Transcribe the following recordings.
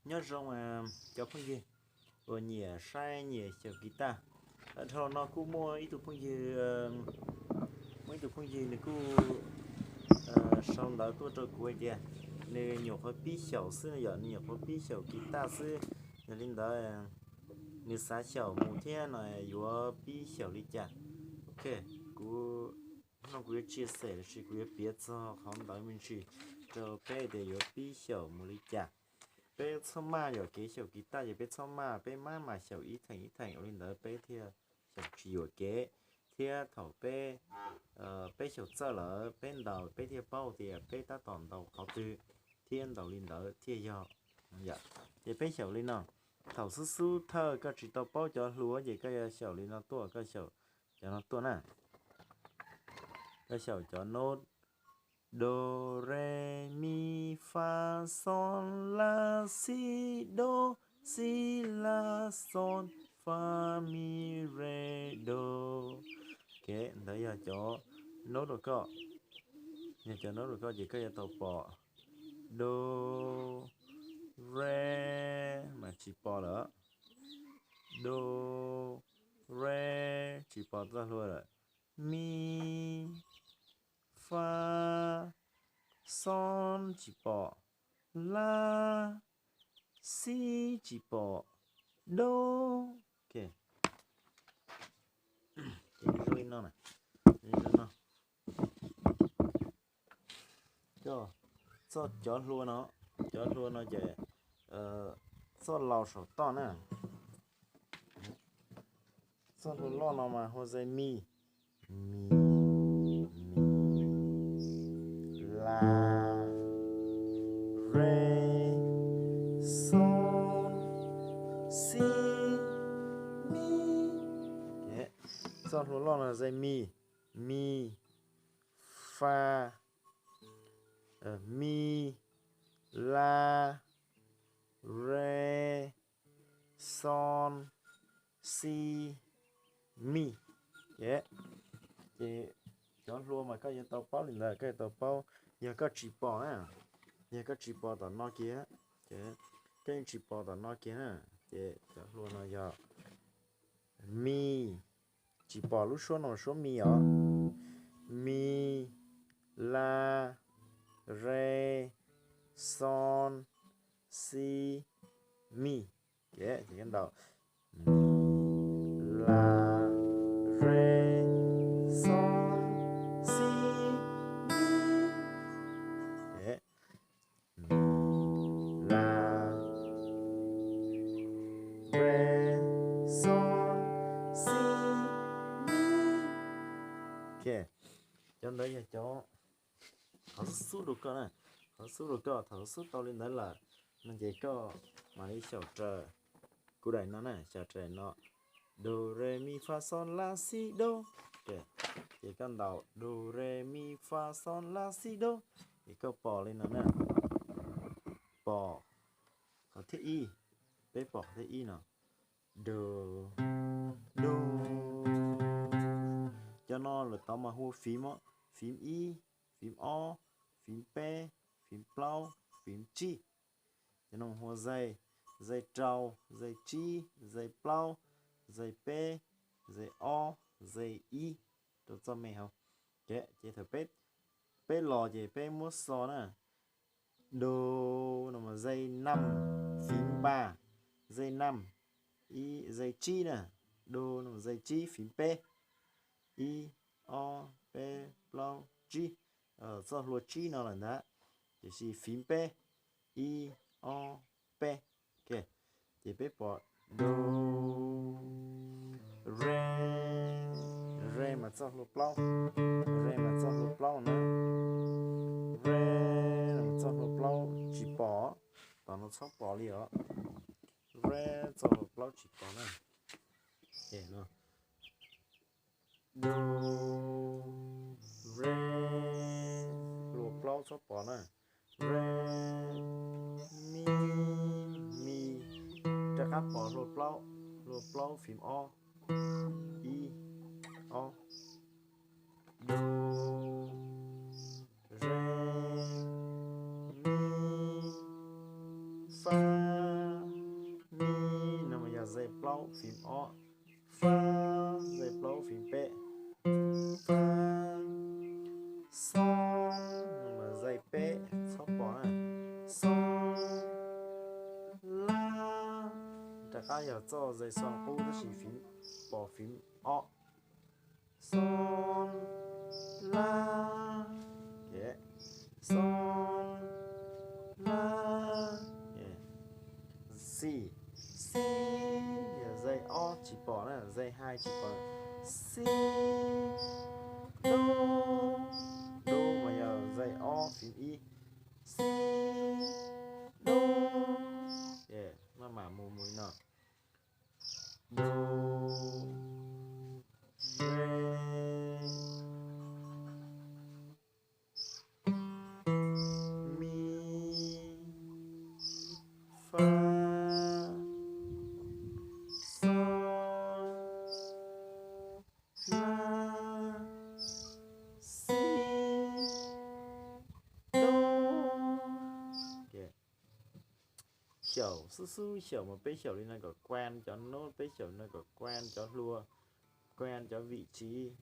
Nyob zoo cov phooj ywg uas nyiam saib nyiam xyaum kiv taj. Dhau no kuj muaj ib tug phooj ywg, muaj ib tug phooj ywg nws kuj sau ntawv tuaj rau kuv hais tias nws nyuam qhuav pib xyaum xwb no yom, nws nyuam qhuav pib xyaum kiv taj xwb. Yog li ntawd nws xav xyaum mus thiab no yuav pib xyaum li cas? Ok, kuv, no kuv yuav tsia xem lossis kuv yuav piav txog qhov ntawd me ntsis rau peb tias yuav pib xyaum mus li cas. Peb txhob maj yom, kev xyaum kiv taj ces peb txhob maj, peb maj mam xyaum ib theem ib theem ua li ntawd peb thiaj xyaum tsis yuam kev, thiab thaum peb, peb xyaum txawj lawm peb ntaus peb thiaj paub tias peb tab tom ntaus qhov twg thiab ntaus li ntawd thiaj yog. Ces peb xyaum li no, thaum xub xub thawj koj tsis tau paub cov hlua ces koj yuav xyaum li no tuaj, koj xyaum cov no tuaj na. Koj xyaum cov nod do, re, mi, fa, sol, la, si, do, si, la, sol, fa, mi, re, do. Ok, ntawd yog cov nod rau koj, yog cov nod rau koj ces koj yuav tau pom do, re, mas tsis pom lawm, do, re, tsis pom txoj hlua lawm, mi, fa, sol tsis pom, la, si tsis pom, do. Ok, zoo li no, txoj, cov hlua no, cov hlua no ces txoj laus saum toj na. Txoj hlua loj no mas hu ua zais mi, mi, mi, la, re, sol, si, mi. Txoj hlua loj no zais mi, mi, fa, mi, la, re, sol, si, mi. Ces cov hlua mas koj yuav tau paub li ntawd, koj yuav tau paub. Yog koj tsis pom na, yog koj tsis pom tom no kiag, koj yeej tsis pom tom no kiag na, ces cov hlua no yog mi, tsis pom lub suab no, suab mi os, mi, la, re, sol, si, mi. Ces ntaus mi, la, re, sol, si, mi. Mi, la, re, sol, si, mi. Ok, cov ntawd yog cov, qhov xub xub rau koj na, qhov xub rau koj, thaum xub tau li ntawd lawm no ces koj mam li xyaum raws kuv daim no na, xyaum raws daim no, do, re, mi, fa, sol, la, si, do. Ces koj ntaus do, re, mi, fa, sol, la, si, do, ces koj pom li no na, pom qhov thib ib, peb pom qhov thib ib no, do, do. Cov no lawm tod mas hu ua fim, fim ib, fim ob, fim peb, fim plaub, fim tsib. Cov no hu ua zais, zais rau, zais tsib, zais plaub, zais peb, zais ob, zais ib, rau txoj me hauv. Ces thaum peb los ces peb muab xo na, do, no mas zais năm, fim npa, zais năm, zais tsib na, do, no mas zais tsib, fim peb, ib, ob, peb, plaub, tsib, txoj hlua tsib no lawm ntag, tiam sis fim peb, ib, ob, peb. Ok, ces peb pom do, re, re mas txoj hlua plaub, re mas txoj hlua plaub na, re mas txoj hlua plaub tsis pom, tom no txhob pom li os, re txoj hlua plaub tsis pom na. Do, re, hlua plaub txhob pom na, re, mi, mi, rov qab pom hlua plaub, hlua plaub fim ob, ib, ob, do, re, mi, fa, Xo, zais xo qub tab sis phím, pos phím ob. Xo, la, xo, la, si, si, yog zais ob tsis pom na, zais hai tsis pom. Si, do, do mas yog zais ob phím ib. Si, do, maj mam mus mus li no. Do, re, mi, fa, xo, la, si, do. Xyaum xub xub xyaum mas peb xyaum li no kom kuam cov nod, peb xyaum li no kom kuam cov hlua, kuam cov vim tsiv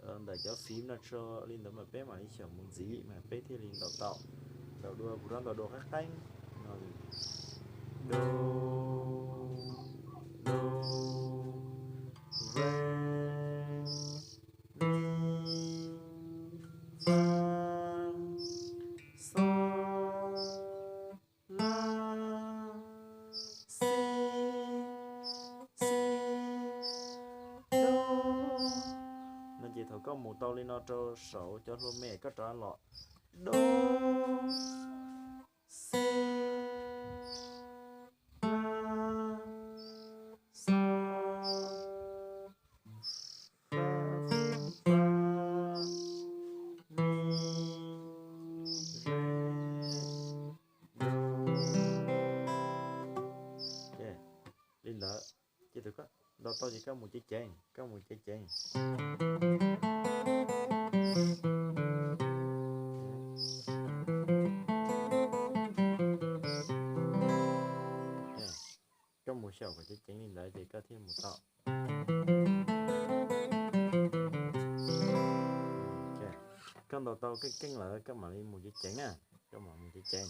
ntawm cov phím no tso li ntawd mas peb mam li xyaum mus ntxiv mas peb thiaj li ntaus tau. Ntaus dua, kuv rov ntaus dua qeeb qeeb no. Do, do, re, mi, fa, xo, la, si, si, do. No ces thaum koj mus tau li no rau saum cov hlua me koj rov los do, si, la, xo, fa, fa, mi, re, do. Li ntawd ces thaum koj ntaus tau ces koj mus ceev ceev, koj mus ceev ceev. Koj mus xyaum kom ceev ceev li ntawd ces koj thiaj mus tau. Koj ntaus tau keej keej lawm koj mam li mus ceev ceev na, koj mam mus ceev ceev.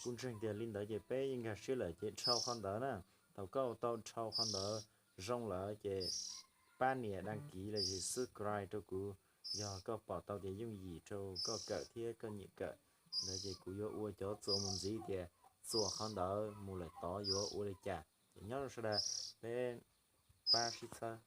Kuv ntseeg tias li ntawd ces peb yeej nkag siab lawm ces dhau qhov ntawd na. Thaum koj tau dhau qhov ntawd zoo lawm ces pab nias đăng ký los sis subscribe rau kuv, yog koj pom tau tias yooj yim rau koj kawm thiab koj nyiam kawm. Ntawd ces kuv yuav ua cov txuas mus ntxiv tias txuas qhov ntawd mus lawm tod yuav ua li cas. Ces nyob zoo sawv daws, peb pab sib txhawb.